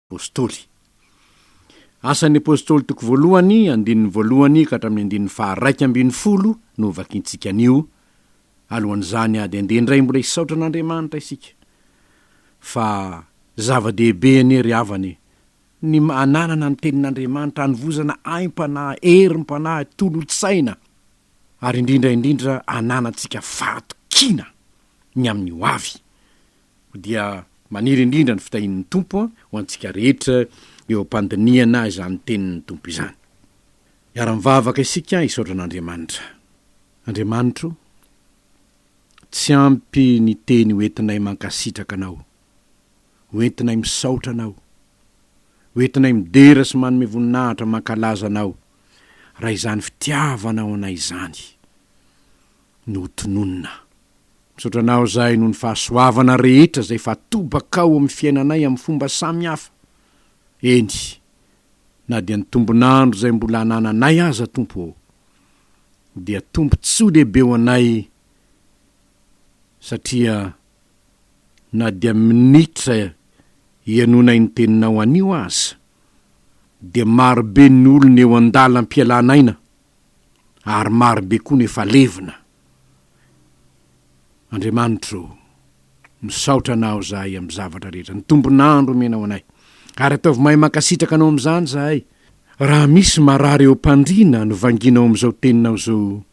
Apostoly. Asan'ny Apostoly toko voalohany, andininy voalohany ka hatramin'ny andininy faha-11 no hovakintsika anio. Alohan'izany dia andeha indray mbola hisaotra an'Andriamanitra isika fa zava-dehibe anie ry havana e, ny ananana ny tenin'Andriamanitra hanovozana aim-panahy, herim-panahy, tolo-tsaina ary indrindra indrindra ananantsika fahatokiana ny amin'ny ho avy. Dia maniry indrindra ny fitahian'ny Tompo ho antsika rehetra eo am-pandinihana izany tenin'ny Tompo izany. Hiara-mivavaka isika hisaotra an'Andriamanitra. Andriamanitro, tsy ampy ny teny ho entinay mankasitraka Anao, ho entinay misaotra Anao, ho entinay midera sy manome voninahitra mankalaza Anao, raha izany fitiavanao anay izany no ho tononina. Misaotra Anao izahay noho ny fahasoavana rehetra izay efa atobakao amin'ny fiainanay amin'ny fomba samihafa. Eny, na dia ny tombon'andro izay mbola anananay aza, Tompo ô, dia tombontsoa lehibe ho anay satria na dia minitra ihainoanay ny Teninao anio aza, dia marobe ny olona eo an-dalam-pialan'aina ary marobe koa ny efa levona. Andriamanitro ô, misaotra Anao izahay amin'ny zavatra rehetra, ny tombon'andro omenao anay, ary ataovy mahay mankasitraka Anao amin'izany izahay. Raha misy marary eo am-pandriana no vangianao amin'izao teninao izao,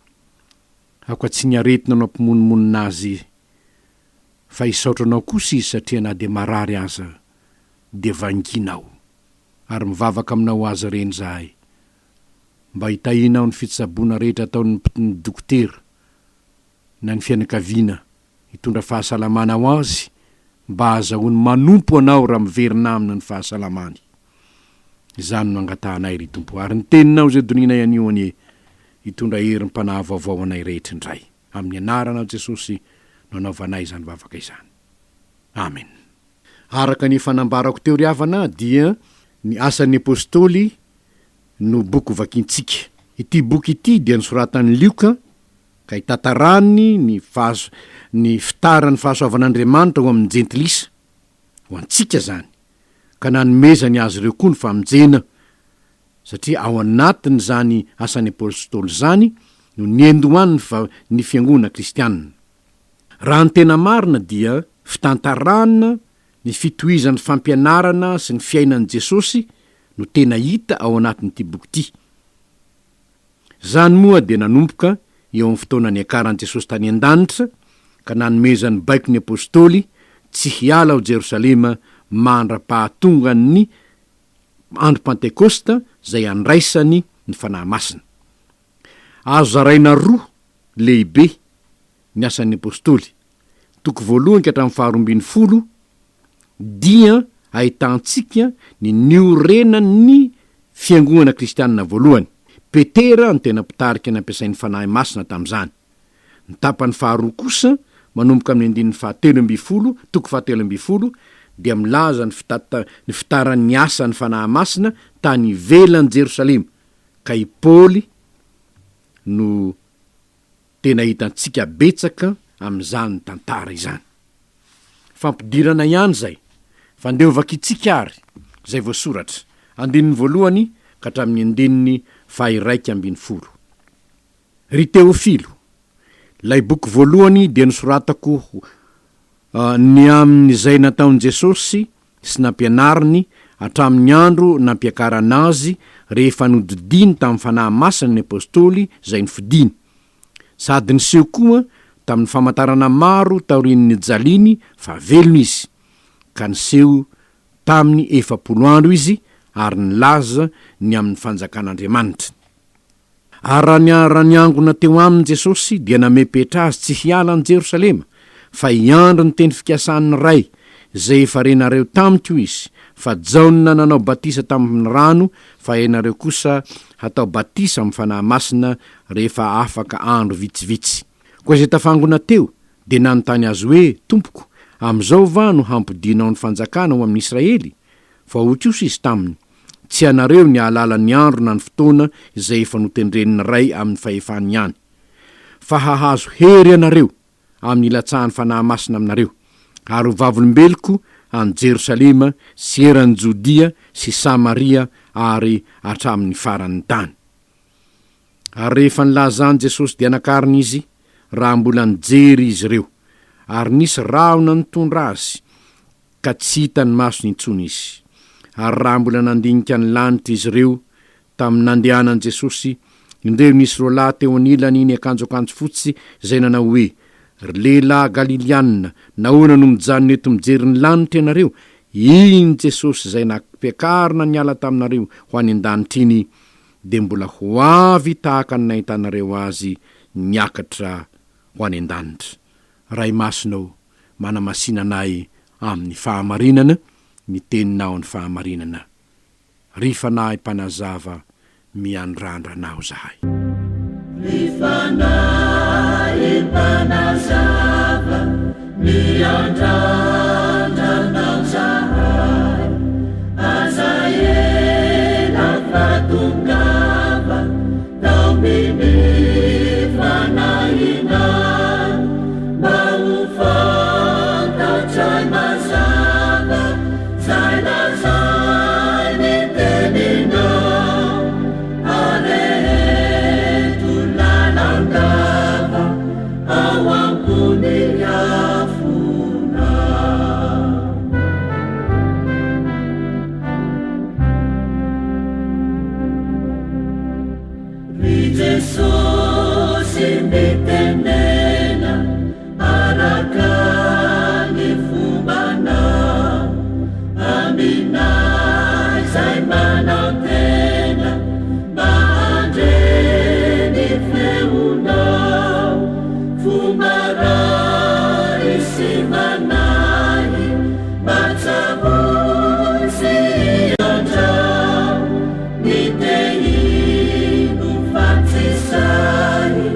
aoka tsy ny aretina no hampimonomonona azy, fa hisaotra Anao kosa izy satria na dia marary aza dia vangianao. Ary mivavaka aminao ho azy ireny izahay, mba hitahianao ny fitsaboana rehetra ataon'ny ny dokotera na ny fianakaviana hitondra fahasalamana ho azy mba hahazahoany manompo Anao raha miverina aminy ny fahasalamany. Izany no angatahanay ry Tompo ary ny Teninao izay donianay anio anie hitondra herim-panahy vaovao anay rehetra indray. Amin'ny anaranao Jesosy no anaovanay izany vavaka izany. Amen. Araka ny efa nambarako teo ry havana dia ny Asan'ny Apostoly no boky hovakintsika. Ity boky ity dia nosoratan'i Lioka ka itantarany ny fahas ny fitaran'ny fahasoavan'Andriamanitra ho amin'ny Jentilisa, ho antsika izany, ka nanomezany azy ireo koa ny famonjena, satria ao anatin'izany asan'ny Apôstôly izany no niandohan'ny fa ny fiangonana kristianina. Raha ny tena marina dia fitantarana ny fitohizan'ny fampianarana sy ny fiainan'i Jesosy no tena hita ao anatin'ity boky ity. Izany moa dia nanomboka eo amin'ny fotoana niakaran'i Jesosy tany an-danitra ka nanomezany baiko ny Apostoly tsy hiala ao Jerosalema mandra-pahatongan'ny andro Pantekosta izay handraisany ny Fanahy Masina. Azo zaraina roa lehibe ny Asan'ny Apostoly, toko voalohany ka hatramin'ny faharoa ambinifolo dia ahitantsika ny niorenan'ny fiangonana kristianina voalohany. Petera no tena mpitarika nampiasain'ny Fanahy Masina tamin'izany. Ny tapany faharoa kosa, manomboka amin'ny andininy fahatelo ambinifolo, toko fahatelo ambinifolo, dia milaza ny fitata ny fitaran'ny asan'ny Fanahy Masina tany ivelan'i Jerosalema, ka i Paoly no Tena hitantsika betsaka amin'izany tantara izany. Fampidirana ihany izay, fa ndeha ho vakintsika ary izay voasoratra, andininy voalohany ka hatramin'ny andininy faha-11. Ry Teofilo, ilay boky voalohany dia nosoratako ho ny amin'izay nataon'i Jesosy sy nampianariny hatramin'ny andro nampiakarana Azy rehefa nodidiany tamin'ny Fanahy Masina ny Apostoly izay nofidiny, sady niseho koa tamin'ny famantarana maro taorian'ny nijaliany fa velona Izy, ka niseho taminy 40 andro Izy ary nilaza ny amin'ny fanjakan'Andriamanitra. Ary raha niara-niangona teo aminy Jesosy, dia namepetra azy tsy hiala an'i Jerosalema, fa hiandry ny teny fikasan'ny Ray, izay efa renareo tamiko izy, fa Jaona nanao batisa tamin'ny rano, fa ianareo kosa hatao batisa amin'ny Fanahy Masina rehefa afaka andro vitsivitsy. Koa izay tafangona teo dia nanontany azy hoe, Tompoko, amin'izao va no hampodianao ny fanjakana ho amin'ny Israely? Fa hoy kosa izy taminy, Tsy anareo ny hahalala ny andro na ny fotoana izay efa notendren'ny Ray amin'ny fahefany ihany. Fa hahazo hery ianareo amin'ny hilatsahan'ny Fanahy Masina aminareo, ary ho vavolombeloko any Jerosalema sy eran'i Jodia sy Samaria ary hatramin'ny faran'ny tany. Ary rehefa nilaza izany Jesosy dia nakarina Izy, raha mbola nijery izy ireo, ary nisy rahona nitondra Azy, ka tsy hitan'ny masony intsony Izy. Ary raha mbola nandinika ny lanitra izy ireo, tamin'ny nandehanan'i Jesosy, indreo nisy roalahy teo anilany niakanjoakanjo fotsy izay nanao hoe, Ry lehilahy Galilianina, nahoana no mijanona eto mijery ny lanitra ianareo? Iny Jesosy izay nampiakarina niala taminareo ho any an-danitra iny, dia mbola ho avy tahaka ny nahitanareo Azy niakatra ho any an-danitra. Ray Masina ô, manamasina anay amin'ny fahamarinana, ny Teninao ny fahamarinana. Ry Fanahy Mpanazava miandrandra Anao zahay. Ry Fanahy Mpanazava miandrandra Anao zahay, aza ela fa tongava taomin'ny fanahinay mba ho fantatray mazava zay lazain'ny teninao areheto lalandava ao am-pon'ny afonao. Ry Jesosy mitenena araka ny fombanao aminay izay manantena mba handre ny feonao fo marary sy manahy mba tsaboy sy iantrao Ny te hino fa tsy sahy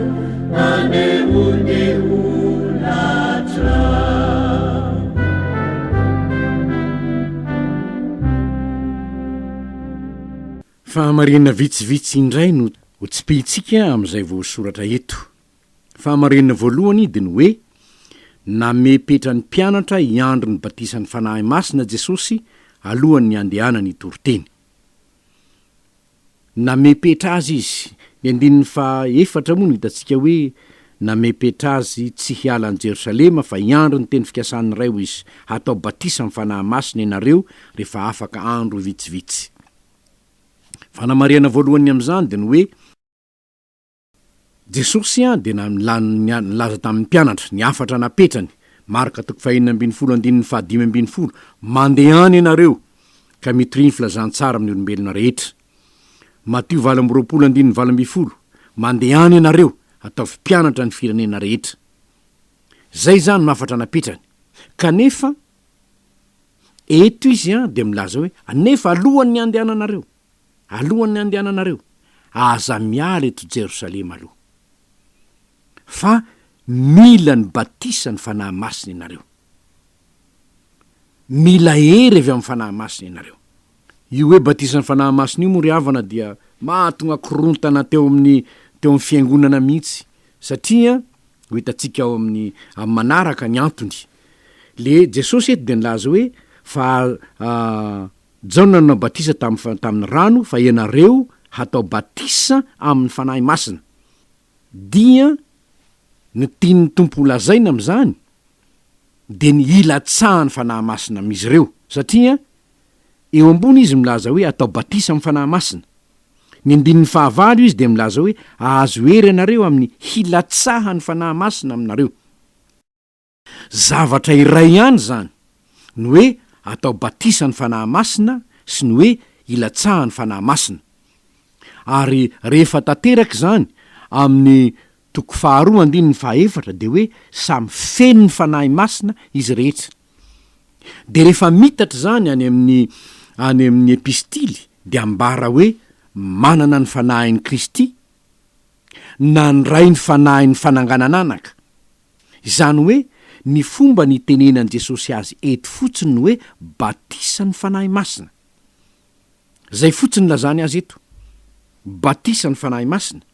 haneho ny holatra. Fahamarinana vitsivitsy indray no hotsipihintsika amin'izay voasoratra eto. Fahamarinana voalohany dia ny hoe, namepetra ny mpianatra hiandry ny batisan'ny Fanahy Masina Jesosy alohan'ny handehanany hitory teny. Namepetra azy izy. Ny andininy faha-efatra moa no hitantsika hoe namepetra azy tsy hiala an'i Jerosalema fa hiandry ny teny fikasan'ny Ray hoy izy, hatao batisa amin'ny Fanahy Masina ianareo rehefa afaka andro vitsivitsy. Fanamarihana voalohany amin'izany dia ny hoe, Jesosy dia nilaza tamin'ny mpianatra, ny hafatra napetrany, Marka toko fahenina ambinifolo andininy fahadimy ambinifolo, Mandehana ianareo, ka mitoria ny filazantsara amin'ny olombelona rehetra. Matio 28 andininy 18, Mandehana ianareo, ataovy mpianatra ny firenena rehetra. Izay izany no hafatra napetrany. Kanefa, eto izy dia milaza hoe, anefa alohan'ny handehananareo, Alohan'ny handehananareo, aza miala eto Jerosalema aloha. Fa mila ny batisan'ny Fanahy Masina ianareo. Mila hery avy amin'ny Fanahy Masina ianareo. Io hoe batisan'ny Fanahy Masina io moa ry havana dia mahatonga korontana teo amin'ny teo amin'ny fiangonana mihitsy satria ho hitantsika ao amin'ny amin'ny manaraka ny antony. Le Jesosy eto dia nilaza hoe fa Jaona nanao batisa tamin'ny tamin'ny rano fa ianareo hatao batisa amin'ny Fanahy Masina. Dia ny tian'ny Tompo ho lazaina amin'izany dia ny hilatsahan'ny Fanahy Masina amin'izy ireo satria eo ambony izy milaza hoe atao batisa amin'ny Fanahy Masina. Ny andininy fahavalo izy dia milaza hoe hahazo hery ianareo amin'ny hilatsahan'ny Fanahy Masina aminareo. Zavatra iray ihany izany, ny hoe atao batisa ny Fanahy Masina sy ny hoe ilatsahan'ny Fanahy Masina. Ary rehefa tanteraka izany, amin'ny toko faharoa andininy fahaefatra dia hoe samy feno ny Fanahy Masina izy rehetra. Dia rehefa mitatra izany any amin'ny any amin'ny epistily dia ambara hoe manana ny Fanahin'i Kristy, nandray ny Fanahin'ny fananganan'anaka. Izany hoe ny fomba nitenenan'i Jesosy azy eto fotsiny ny hoe batisan'ny Fanahy Masina. Izay fotsiny nilazany azy eto. Batisan'ny Fanahy Masina.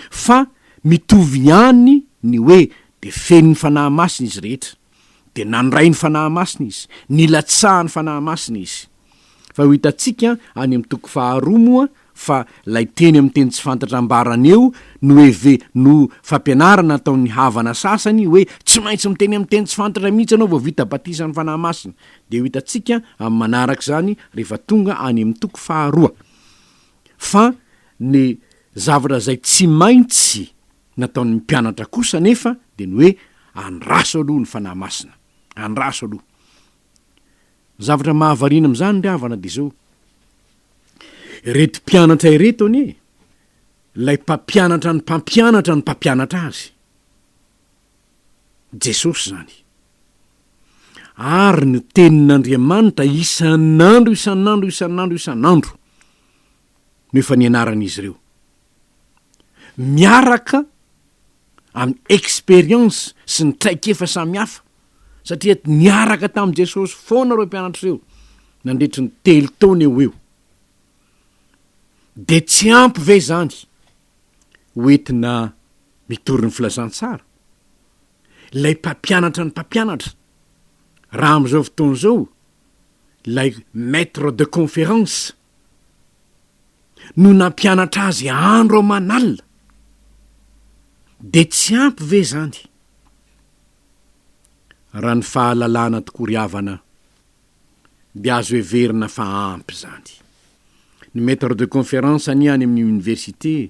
Fa mitovy ihany ny hoe dia feno ny Fanahy Masina izy rehetra. Dia nandray ny Fanahy Masina izy, nilatsahan'ny Fanahy Masina izy. Fa ho hitantsika any amin'ny toko faharoa moa fa ilay teny amin'ny teny tsy fantatra ambarany eo no heve no fampianarana ataon'ny havana sasany hoe tsy maintsy miteny amin'ny teny tsy fantatra mihitsy ianao vao vita batisan'ny Fanahy Masina. Dia ho hitantsika amin'ny manaraka izany rehefa tonga any amin'ny toko faharoa. Fa ny zavatra izay tsy maintsy nataon'ny mpianatra kosa anefa dia ny hoe andraso aloha ny Fanahy Masina. Andraso aloha. Ny zavatra mahavariana amin'izany ry havana dia izao, ireto mpianatra ireto anie, ilay mpampianatra ny mpampianatra ny mpampianatra azy, Jesosy izany, ary ny tenin'Andriamanitra isan'andro isan'andro isan'andro isan'andro no efa nianaran'izy ireo, miaraka amin'ny expérience sy ny traikefa samihafa satria niaraka tamin'i Jesosy foana ireo mpianatra ireo nandritry ny telo taona eo ho eo. Dia tsy ampy ve izany ho entina mitory ny filazantsara? Ilay mpampianatra ny mpampianatra, raha amin'izao fotoana izao, ilay maître de conférence, no nampianatra azy andro aman'alina, dia tsy ampy ve izany? Raha ny fahalalana tokoa ry havana dia azo heverina fa ampy izany. Ny maître de conférence anie any amin'ny université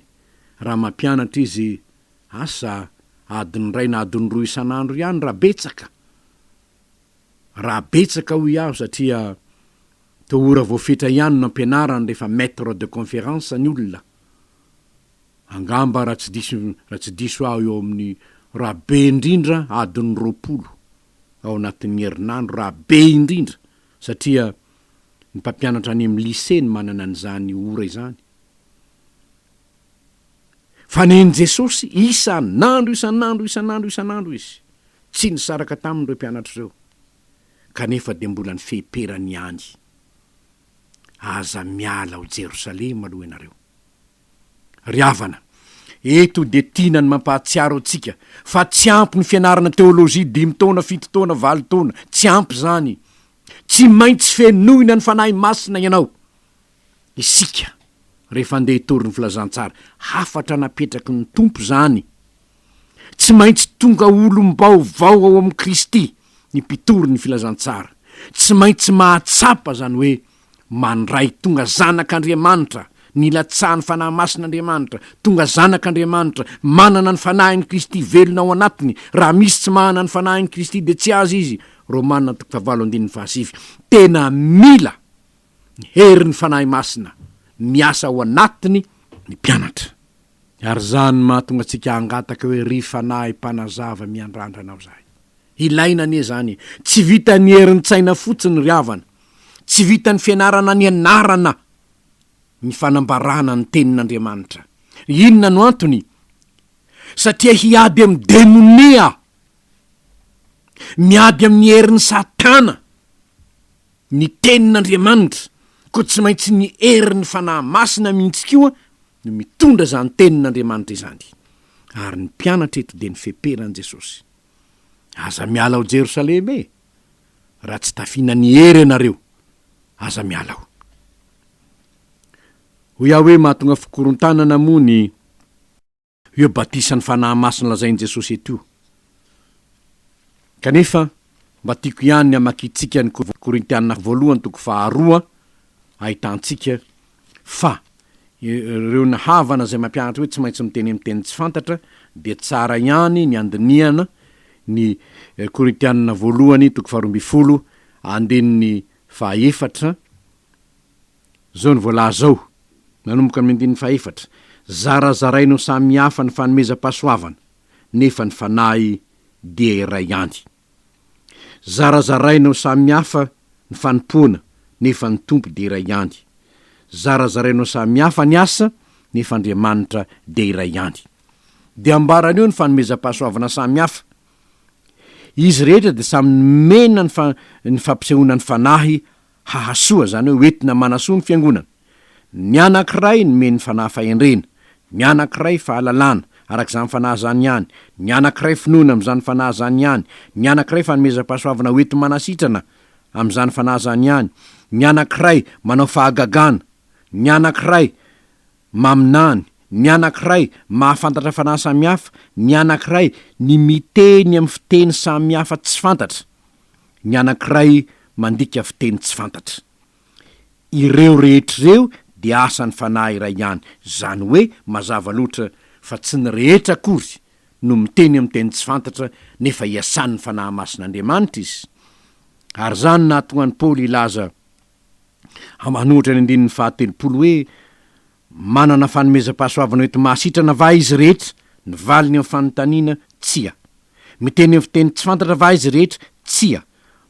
raha mampianatra izy asa adiny iray na adiny roa isan'andro ihany raha betsaka. Raha betsaka hoy aho satria toa ora voafetra ihany no ampianarany rehefa maître de conférence ny olona. Angamba raha tsy diso raha tsy diso aho eo amin'ny raha be indrindra adiny 20 ao anatin'ny herinandro raha be indrindra satria ny mpampianatra any amin'ny lycée no manana an'izany ora izany. Fa nen'i Jesosy isan'andro isan'andro isan'andro isan'andro izy. Tsy nisaraka taminy ireo mpianatra ireo. Kanefa dia mbola ny fehiperany ihany. Aza miala ao Jerosalema aloha ianareo. Ry havana, eto dia tiana ny mampahatsiaro antsika fa tsy ampy ny fianarana teolojia dimy taona, fito taona, valo taona, tsy ampy izany. Tsy maintsy fenoina ny Fanahy Masina ianao. Isika, rehefa handeha hitory ny filazantsara, hafatra napetraky ny Tompo izany. Tsy maintsy tonga olom-baovao ao amin'i Kristy ny mpitory ny filazantsara. Tsy maintsy mahatsapa izany hoe Mandray, tonga zanak'Andriamanitra, nilatsahan'ny Fanahy Masin'Andriamanitra, tonga zanak'Andriamanitra, manana ny Fanahin'i Kristy velona ao anatiny, raha misy tsy manana ny Fanahin'i Kristy dia tsy azy izy, Romana toko fahavalo andininy fahasivy. Tena mila ny herin'ny Fanahy Masina miasa ao anatiny ny mpianatra. Ary izany no mahatonga antsika hangataka hoe, Ry Fanahy Mpanazava miandrandra Anao izahay. Ilaina anie izany e! Tsy vitan'ny herin-tsaina fotsiny ry havana, tsy vitan'ny fianarana ny anarana ny fanambarana ny tenin'Andriamanitra. Inona no antony? Satria hiady amin'ny demonia, miady amin'ny herin'i Satana ny tenin'Andriamanitra, koa tsy maintsy ny herin'ny Fanahy Masina mihitsy koa no mitondra izany tenin'Andriamanitra izany. Ary ny mpianatra eto dia ny feperan'i Jesosy. Aza miala ao Jerosalema e! Raha tsy tafiana ny hery ianareo, aza miala ao. Hoy aho hoe mahatonga fikorontanana moa ny io batisan'ny Fanahy Masina lazain'i Jesosy eto io. Kanefa mba tiako ihany ny hamakiantsika ny Korintiana voalohany toko faharoa ahitantsika fa ireo ny havana izay mampianatra hoe tsy maintsy miteny amin'ny teny tsy fantatra dia tsara ihany ny handinihana ny Korintiana voalohany toko faharoambinifolo andininy fahaefatra, izao no voalaza ao, nanomboka amin'ny andininy fahaefatra, Zarazaraina ho samy hafa ny fanomezam-pahasoavana, nefa ny Fanahy dia iray ihany. Zarazaraina ho samy hafa ny fanompoana, nefa ny Tompo dia iray ihany. Zarazaraina ho samy hafa ny asa, nefa Andriamanitra dia iray ihany. Dia ambarany eo ny fanomezam-pahasoavana samy hafa. Izy rehetra dia samy nomena ny fa, ny fampisehoana ny Fanahy hahasoa, izany hoe hoentina manasoa ny Fiangonana. Ny anankiray nomen'ny Fanahy fahendrena, ny anankiray fahalalana, araka izany Fanahy izany ihany, ny anankiray finoana amin'izany Fanahy izany ihany, ny anankiray fanomezam-pahasoavana hoenti-manasitrana amin'izany Fanahy izany ihany, ny anankiray manao fahagagana, ny anankiray maminany, ny anankiray mahafantatra fanahy samihafa, ny anankiray ny miteny amin'ny fiteny samihafa tsy fantatra, ny anankiray mandika fiteny tsy fantatra. Ireo rehetra ireo dia asan'ny Fanahy iray ihany, izany hoe mazava loatra fa tsy ny rehetra akory no miteny amin'ny teny tsy fantatra nefa iasan'ny Fanahy Masin'Andriamanitra izy. Ary izany no nahatonga an'i Paoly hilaza manohitra ny andininy fahatelopolo hoe, Manana fanomezam-pahasoavana hoenti-mahasitrana va izy rehetra? Ny valiny amin'ny fanontaniana, tsia. Miteny amin'ny fiteny tsy fantatra va izy rehetra? Tsia.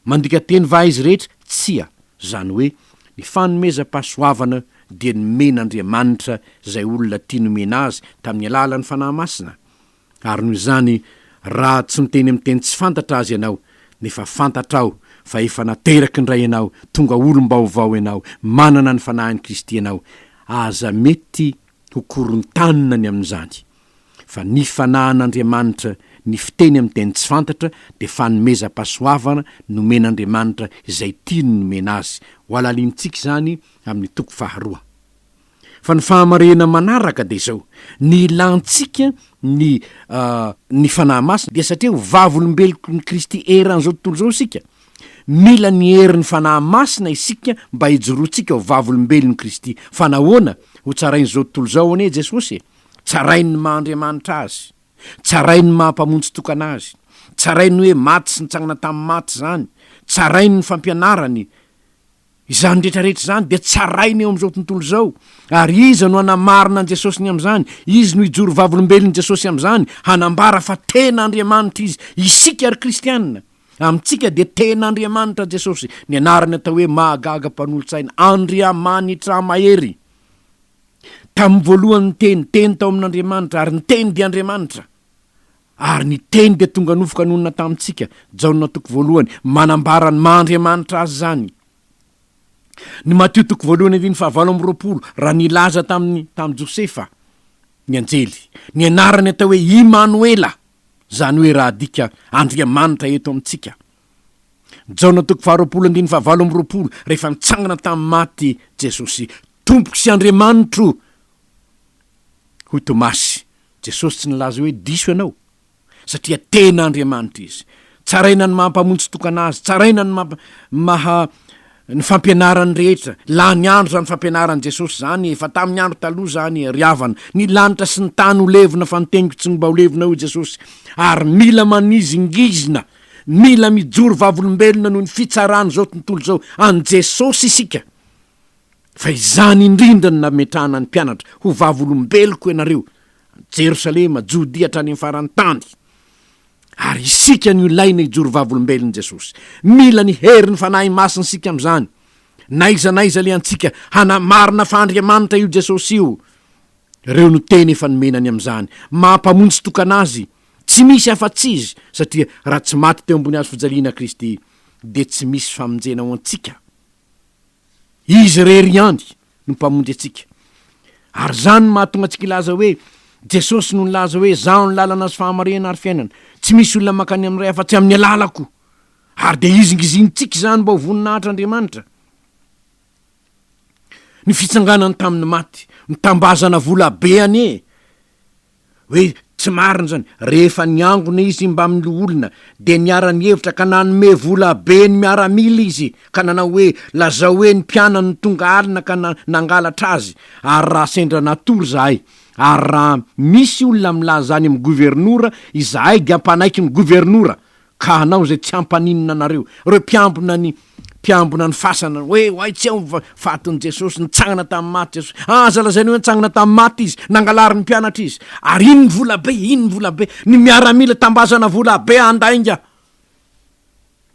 Mandika teny va izy rehetra? Tsia. Izany hoe, ny fanomezam-pahasoavana dia nomen'Andriamanitra izay olona tiany homena azy tamin'ny alalan'ny Fanahy Masina. Ary noho izany, raha tsy miteny amin'ny teny tsy fantatra aza ianao, nefa fantatrao fa efa nateraky ny Ray ianao, tonga olom-baovao ianao, manana ny Fanahin'i Kristy ianao, aza mety ho korontanina ny amin'izany. Fa ny Fanahin'Andriamanitra, ny fiteny amin'ny teny tsy fantatra, dia fanomezam-pahasoavana nomen'Andriamanitra izay tiany nomena azy. Ho halalinintsika izany amin'ny toko faharoa. Fa ny fahamarihana manaraka dia izao, ny ilantsika ny ny Fanahy Masina dia satria ho vavolombelon'i Kristy eran'izao tontolo izao isika. Mila ny herin'ny Fanahy Masina isika mba hijoroantsika ho vavolombelon'i Kristy. Fa nahoana? Ho tsarain'izao tontolo izao anie Jesosy e! Tsarainy ny maha Andriamanitra Azy. Tsarainy ny maha Mpamonjy tokana Azy. Tsarainy hoe maty sy nitsangana tamin'ny maty izany. Tsarainy ny fampianarany. Izany rehetra rehetra izany dia tsaraina eo amin'izao tontolo izao. Ary iza no hanamarina an'i Jesosy ny amin'izany? Izy no hijoro vavolombelon'i Jesosy amin'izany, hanambara fa tena Andriamanitra Izy. Isika ry kristiana, amintsika dia tena Andriamanitra Jesosy. Ny anarany atao hoe Mahagaga Mpanolotsaina, Andriamanitra Mahery. Tamin'ny voalohany ny Teny, Teny tao amin'Andriamanitra, ary ny Teny dia Andriamanitra. Ary ny Teny dia tonga nofo ka nonina tamintsika, Jaona toko voalohany, manambara ny maha Andriamanitra Azy izany. Ny Matio toko voalohany andininy fahavalo amby 20, raha nilaza tamin'ny tamin'i Josefa ny anjely, ny anarany atao hoe Imanoela, izany hoe raha adika Andriamanitra eto amintsika. Jaona toko faharoapolo andininy fahavalo amby 20, rehefa nitsangana tamin'ny maty Jesosy, Tompoko sy Andriamanitro, hoy Tomasy, Jesosy tsy nilaza hoe diso ianao, satria tena Andriamanitra Izy. Tsaraina ny maha Mpamonjy tokana Azy, tsaraina ny maha maha ny fampianarany rehetra. Lany andro izany fampianaran'i Jesosy izany, efa tamin'ny andro taloha izany ry havana. Ny lanitra sy ny tany ho levona fa ny teniko tsy mba ho levona hoy Jesosy. Ary mila manizingizina, mila mijoro vavolombelona noho ny fitsaran'izao tontolo izao an'i Jesosy isika. Fa izany indrindra no nametrahana ny mpianatra ho vavolombeloko ianareo, Jerosalema, Jodia hatrany amin'ny faran'ny tany. Ary isika no ilaina hijoro vavolombelon'i Jesosy. Mila ny herin'ny Fanahy Masina isika amin'izany. Na aiza na aiza alehantsika, hanamarina fa Andriamanitra io Jesosy io. Ireo no teny efa nomena ny amin'izany. Maha Mpamonjy tokana Azy. Tsy misy afa-tsy Izy, satria raha tsy maty teo ambony hazo fijaliana Kristy, dia tsy misy famonjena ho antsika. Izy irery ihany no Mpamonjy antsika. Ary izany no mahatonga antsika hilaza hoe, Jesosy no nilaza hoe, Izaho no lalana sy fahamarinana ary fiainana. Tsy misy olona mankany amin'ny Ray afa-tsy amin'ny alalako. Ary dia hizingizinintsika izany mba ho voninahitr'Andriamanitra. Ny fitsanganany tamin'ny maty, notambazana vola be anie. Hoe tsy marina izany. Rehefa niangona izy mbamin'ny loholona, dia niara-nihevitra ka nanome vola be ny miaramila izy, ka nanao hoe, Lazao hoe ny mpianany no tonga alina ka nangalatra azy, ary raha sendra natory izahay, ary raha misy olona milaza izany amin'ny governora, izahay dia hampanaiky ny governora. Ka hanao izay tsy hampaninona anareo. Ireo mpiambina ny mpiambina ny fasana hoe oay tsy ao ny fatin'i Jesosy, nitsangana tamin'ny maty Jesosy. Ah, aza lazaina hoe nitsangana tamin'ny maty izy, nangalarin'ny mpianatra izy. Ary iny ny vola be, iny ny vola be. Ny miaramila tambazana vola be handainga.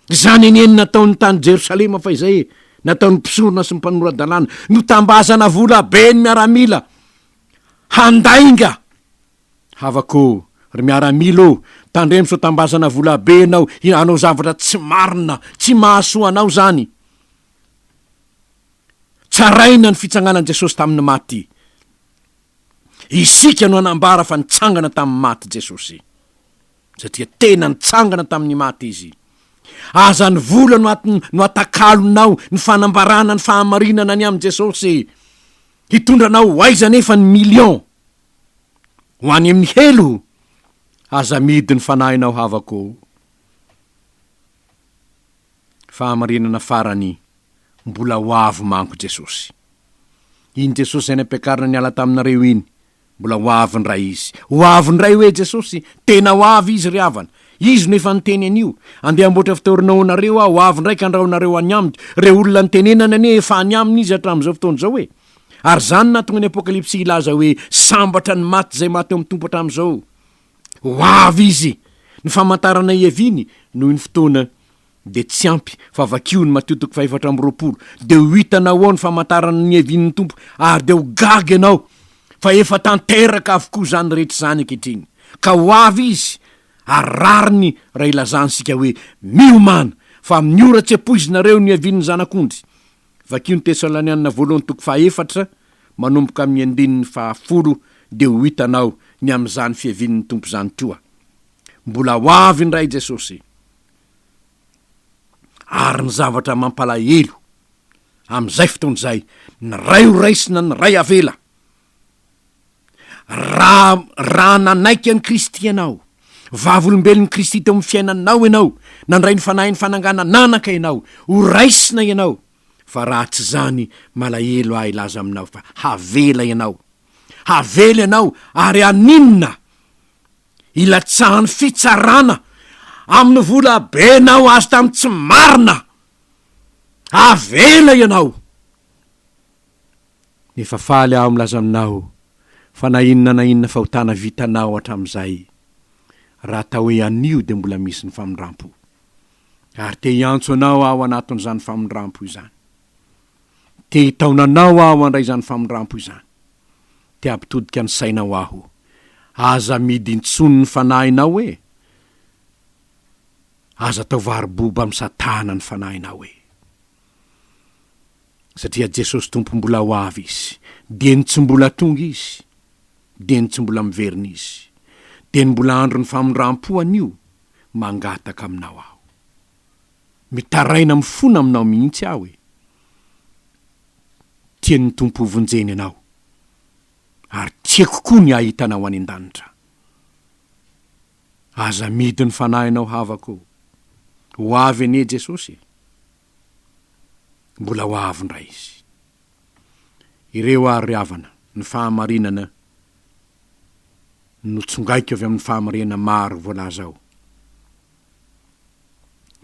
Izany anie ny nataony tany Jerosalema fahizay e. Nataon'ny mpisorona sy ny mpanora-dalàna. Notambazana vola be ny miaramila handainga. Havako ô, ry miaramila ô, tandremo sao tambazana vola be ianao hanao zavatra tsy marina, tsy mahasoa anao izany. Tsaraina ny fitsanganan'i Jesosy tamin'ny maty. Isika no hanambara fa nitsangana tamin'ny maty Jesosy. Satria tena nitsangana tamin'ny maty Izy. Aza ny vola no no atakalonao ny fanambarana ny fahamarinana ny amin'i Jesosy. Hitondra anao ho aiza anefa ny millions? Ho any amin'ny helo? Aza amidy ny fanahinao havako ô. Fahamarinana farany, mbola ho avy manko Jesosy. Iny Jesosy izay nampiakarina niala taminareo iny, mbola ho avy indray Izy. Ho avy indray hoe Jesosy? Tena ho avy Izy ry havana. Izy no efa niteny an'io. Andeha hamboatra fitoerana ho anareo Aho, ho avy indray ka handrao anareo any Amiko. Ireo olona nitenenany anie efa any Aminy Izy hatramin'izao fotoana izao e. Ary izany nahatonga ny Apokalypsy hilaza hoe, Sambatra ny maty izay maty ao amin'ny Tompo hatramin'izao. Ho avy Izy! Ny famantarana hiaviany noho ny fotoana dia tsy ampy fa vakio ny Matio toko fahefatra amby 20 dia ho hitanao ao ny famantarana ny niavian'ny Tompo ary dia ho gaga ianao fa efa tanteraka avokoa izany rehetra izany ankehitriny ka ho avy Izy ary rariny raha ilazany isika hoe miomàna fa amin'ny ora tsy ampoizinareo ny hiavian'ny Zanak'ondry Vakio ny Tesalonianina voalohany toko fahaefatra manomboka amin'ny andininy fahafolo dia ho hitanao ny amin'izany fiavian'ny Tompo izany koa. Mbola ho avy indray Jesosy. Ary ny zavatra mampalahelo amin'izay fotoana izay, ny ray ho raisina, ny ray avela. Raha, raha nanaiky an'i Kristy ianao, vavolombelon'i Kristy teo amin'ny fiainanao ianao, nandray ny fanahin'ny fananganan'anaka ianao, ho raisina ianao. Fa raha tsy izany, malahelo aho hilaza aminao fa havela ianao. Havela ianao ary haninona? Hilatsahan'ny fitsarana amin'ny vola benao azo tamin'ny tsy marina. Havela ianao. Nefa faly aho milaza aminao fa na inona na inona fahotana vitanao hatramin'izay, raha atao hoe anio dia mbola misy ny famindrampo. Ary te hiantso anao aho anatin'izany famindrampo izany. Te hitaona anao aho handray izany famindrampo izany. Te hampitodika ny sainao aho. Aza amidy intsony ny fanahinao e! Aza atao varo-boba amin'i Satana ny fanahinao e! Satria Jesosy Tompo mbola ho avy Izy. Dieny tsy mbola tonga Izy. Dieny tsy mbola miverina Izy. Dieny mbola andron'ny famindram-po anio, mangataka aminao aho. Mitaraina mifona aminao mihitsy aho e. Tian'ny Tompo ho vonjena ianao. Ary tiako koa ny hahita anao any an-danitra. Aza amidy ny fanahinao havako o. Ho avy anie Jesosy e. Mbola ho avy indray Izy. Ireo ary ry havana, ny fahamarinana no tsongaiko avy amin'ny fahamarinana maro voalaza ao.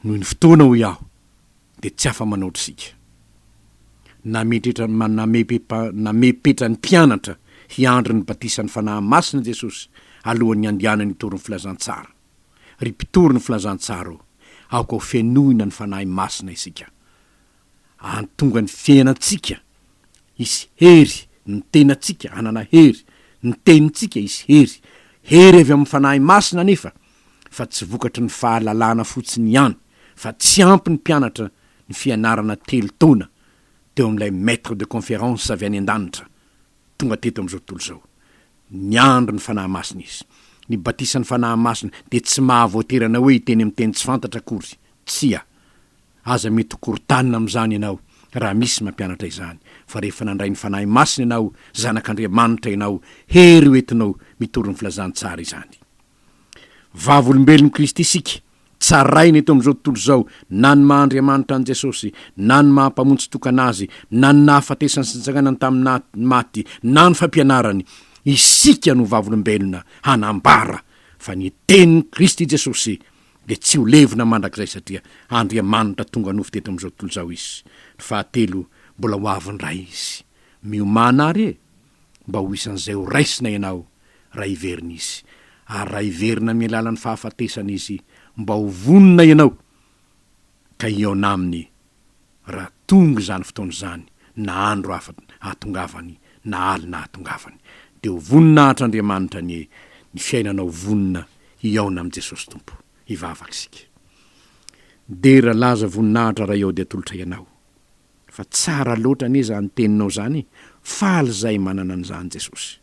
Noho ny fotoana hoy aho dia tsy afa-manoatra isika. Nametratra namepetra ny mpianatra hiandry ny batisan'ny Fanahy Masina Jesosy alohan'ny handehanany hitory ny filazantsara. Ry mpitory ny filazantsara ô, aoka ho fenoina ny Fanahy Masina isika. Ahantonga ny fiainantsika hisy hery, ny tenantsika hanana hery, ny tenintsika hisy hery. Hery avy amin'ny Fanahy Masina anefa fa tsy vokatry ny fahalalana fotsiny ihany fa tsy ampy ny mpianatra ny fianarana telo taona teo amin'ilay Maître de conférence avy any an-danitra tonga teto amin'izao tontolo izao. Niandry ny Fanahy Masina izy. Ny batisan'ny Fanahy Masina dia tsy mahavoatery anao hoe hiteny amin'ny teny tsy fantatra akory. Tsia. Aza mety ho korontanina amin'izany ianao raha misy mampianatra izany, fa rehefa nandray ny Fanahy Masina ianao, zanak'Andriamanitra ianao, hery ho entinao mitory ny filazantsara izany. Vavolombelon'i Kristy isika, tsaraina eto amin'izao tontolo izao, na ny maha Andriamanitra an'i Jesosy, na ny maha Mpamonjy tokana Azy, na ny nahafatesany sy nitsanganany tamin'ny maty, na ny fampianarany. Isika no vavolombelona hanambara fa ny tenin'i Kristy Jesosy dia tsy ho levona mandrakizay satria Andriamanitra tonga nofo teto amin'izao tontolo izao Izy. Ny fahatelo, mbola ho avy indray Izy. Miomàna àry e! Mba ho isan'izay ho raisina ianao raha hiverina Izy. Ary raha hiverina amin'ny alalan'ny fahafatesana Izy, mba ho vonona ianao ka hihaona Aminy raha tonga izany fotoana izany, na andro hahatongavany, na alina hahatongavany. Dia ho voninahitr' Andriamanitra anie ny fiainanao vonona hihaona amin'i Jesosy Tompo. Hivavaka isika. Dera, laza, voninahitra Ray ao dia atolotra Ianao. Fa tsara loatra anie zany teninao zany e! Faly zahay manana an'izany Jesosy.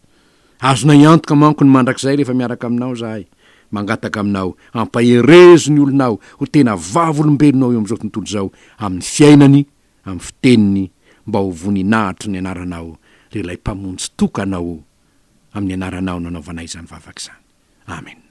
Azonay antoka manko ny mandrakizay rehefa miaraka aminao izahay. Mangataka aminao, ampaherezo ny olonao ho tena vavolombelonao eo amin'izao tontolo izao amin'ny fiainany, amin'ny fiteniny, mba ho voninahitry ny anaranao, ry ilay Mpamonjy tokana ô. Amin'ny anaranao no anaovanay izany vavaka izany. Amen.